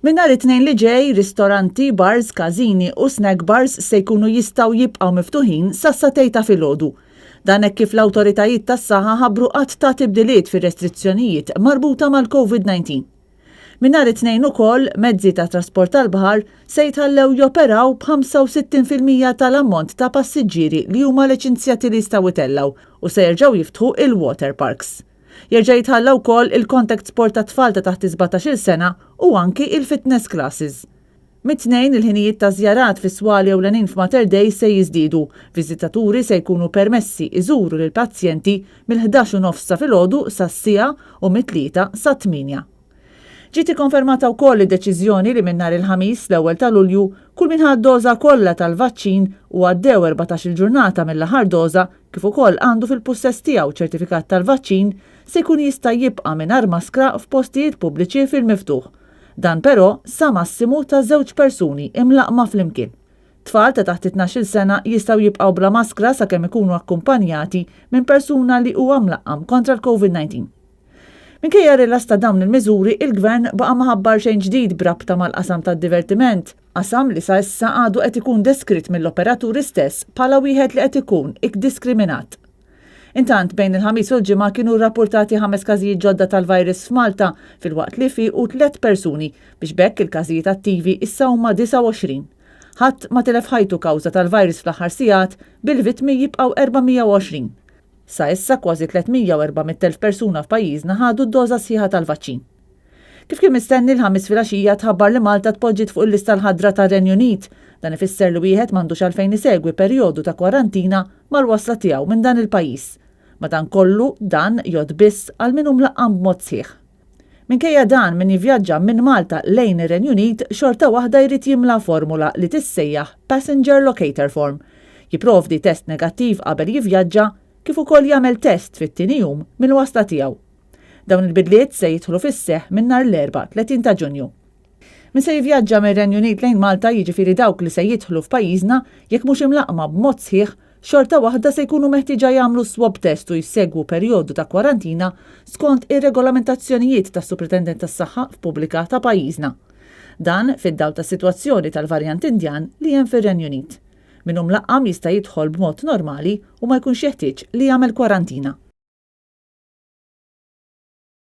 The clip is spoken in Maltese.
Minn nhar it-Tnejn li ġej, ristoranti, bars, każini u snack bars se jkunu jistgħu jibqgħu miftuħin sas-sagħtejn ta' filgħodu. Dan hekk kif l-awtoritajiet tas-saħħa ħabbru għadd ta' tibdiliet fir-restrizzjonijiet marbuta mal-Covid-19. Minn nhar it-Tnejn ukoll, mezzi ta' trasport tal-baħar se jitħallew joperaw b'65% tal-ammont ta' passiġġieri li huma liċenzjati li jistgħu jtellgħu u se jerġgħu jiftħu il-water parks. Jerġa' jitħalla wkoll il-contact sport tat-tfal ta' taħt is-17-il sena u anki il-fitness classes. Mit-Tnejn, il-ħinijiet ta' żjarat fis-swali ewlenin f'Mater Dei se jiżdiedu. Viżitaturi se jkunu permessi iżuru lill-pazjenti mill-11 u nofs ta' filgħodu sas-siegħa u mit-tlieta sat-tmienja. Ġiet ikkonfermata wkoll id-deċiżjoni li minn nhar il-Ħamis, l-ewwel ta' Lulju, kull min ħa d-doża kollha tal-vaċċin u għaddew 14-il ġurnata mill-aħħar doża kif ukoll għandu fil-pussess tiegħu ċertifikat tal-vaċċin se jkun jista' jibqa' mingħajr maskra f'postijiet pubbliċi fil-miftuħ. Dan però sa massimu ta' żewġ persuni imlaqqma flimkien. Tfal ta' taħt it-tnax-il sena jistgħu jibqgħu bla maskra sakemm ikunu akkumpanjati minn persuna li huwa mlaqqam kontra l-Covid-19. Minkejja r-rilaxx ta' dawn il-miżuri, il-Gvern baqa' ma ħabbar xejn ġdid b'rabta mal-qasam tad-divertiment, qasam li sa issa għadu qed ikun deskritt mill-operaturi stess bħala wieħed li qed ikun ikdiskriminat. Intant, bejn il-Ħamis u l-Ġimgħa kienu rrappurtati ħames każijiet ġodda tal-virus f'Malta filwaqt li fiequ tliet persuni biex b'hekk il-każijiet attivi issa huma 29. Ħadd ma tilef ħajtu kawża tal-virus fl-aħħar sigħat, bil-vittmi jibqgħu 420. Sa issa kważi 304 mittelf persuna f'pajjiżna ħadu d-doża sħiħa tal-vaċċin. Kif kien mistenni l-Ħamis filgħaxija tħabbar li Malta tpoġġiet fuq il-lista l-ħadra tar-Renju Unit. Dan ifisser li wieħed m'għandux għalfejn isegwi perjodu ta' kwarantina mal-wasla tiegħu minn dan il-pajjiż. Madankollu dan jgħodd biss għal min hu mlaqqam b'mod sħiħ. Minkejja dan, min jivvjaġġa minn Malta lejn ir-Renju Unit xorta waħda jrid jimla formula li tissejjaħ Passenger Locator Form, jipprovdi test negattiv qabel jivvjaġġa kif ukoll jagħmel test fit-tieni jum mill-wasla tiegħu. Dawn il-bidliet se jidħlu fis-seħħ minn nhar l-Erbgħa 30 ta' Ġunju. Min se jivvjaġġa mir-Renju Unit lejn Malta, jiġifieri dawk li se jidħlu f'pajjiżna, jekk mhux imlaqqma b'mod sħiħ, xorta waħda se jkunu meħtieġa jagħmlu swab test u jsegwu perjodu ta' kwarantina skont ir-regolamentazzjonijiet tas-Supretendent tas-Saħħa Pubblika ta' pajjiżna. Dan fid-dawl tas-sitwazzjoni tal-varjant Indjan li hemm fir-Renju Unit. Min hu mlaqqam jista' jidħol b'mod normali u ma jkunx jeħtieġ li jagħmel kwarantina.